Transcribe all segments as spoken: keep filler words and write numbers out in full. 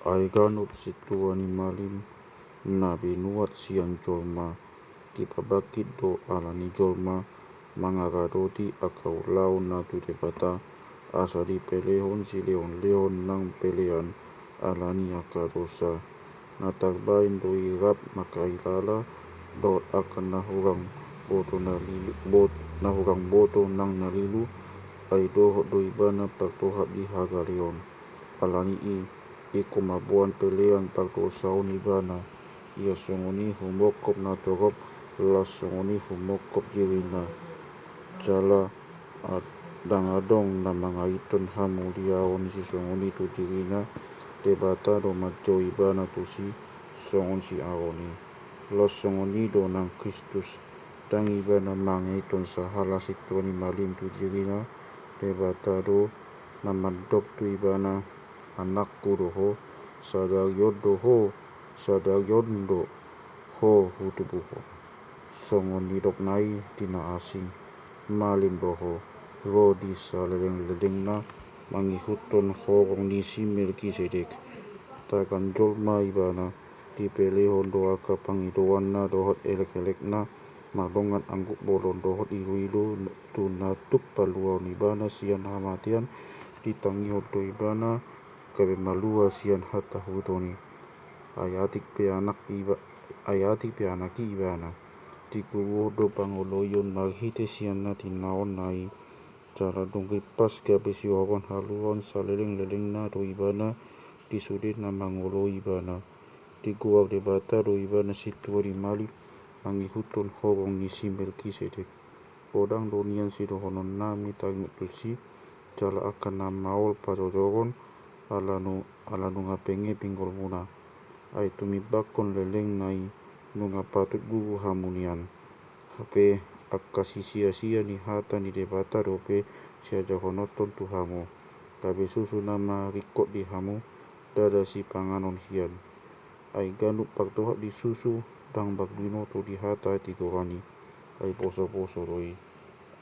Ai ganup sintua ni malim na binuat sian jolma dipabangkit do ala ni jolma mangaradoti angka ulaonna tu Debata, asa dipelehon silehonlehon nang pelean ala ni angka dosa. Na tarbaen do i rap mangkailala dohot angka na hurang boto na lilu, bot, na hurang boto nang na lilu, ai dohot do ibana partohap di hagaleon. Ala ni i, ingkon mamboan pelean pardosaon ibana. Ia songon i humongkop na torop, laos songon i humongkop dirina. Jala, a, ndang adong na mangaithon hamuliaon sisongon i tu dirina, Debata do manjou ibana tusi songon si Aron i. Laos songon i do nang Kristus, ndang ibana mangaithon sahala sintua ni malim tu dirina, Debata do na mandok tu ibana, Anakku do ho, sadari on do ho, sadari on do ho hutubuhon. Songon nidokna i di na asing, malim do ho, ro di salelenglelengna, mangihuthon horong ni si Melkisedek. Tagan jolma ibana, dipelehon do angka pangidoanna dohot elekelekna, mardongan anggup bolon dohot iluilu, tu na tuk paluaon ibana sian hamatean, ditangihon do ibana gabe malua sian hatahuton i. Ai atik pe anak iba, ai atik pe anak i ibana, diguguhon do pangoloion marhite sian na tinaonna i. Jala dung ripas gabe sihohot haluaon salelenglelengna do ibana di sude na mangoloi ibana. Digoar Debata do ibana sintua ni malim mangihuthon horong ni si Melkisedek. Godang do nian sidohononnami taringot tusi, jala angka na maol pajojoron, ala nu, ala nunga penge pinggolmuna. Ai tumimbangkon lelengna i, nunga patut gugu hamu nian. Hape angka sisiasia ni hata ni Debata dope siajarhononhon tu hamu. Gabe susu nama ringkot di hamu, ndada sipanganon hian. Ai ganup partohap di susu, ndang marbinoto di hata di goran i. Ai posoposo do i.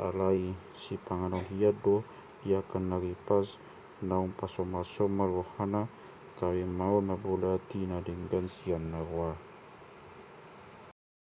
Alai sipanganon hian do di angka na ripas, naung pasomalsomal rohana, gabe maol mambolati na denggan sian na roa.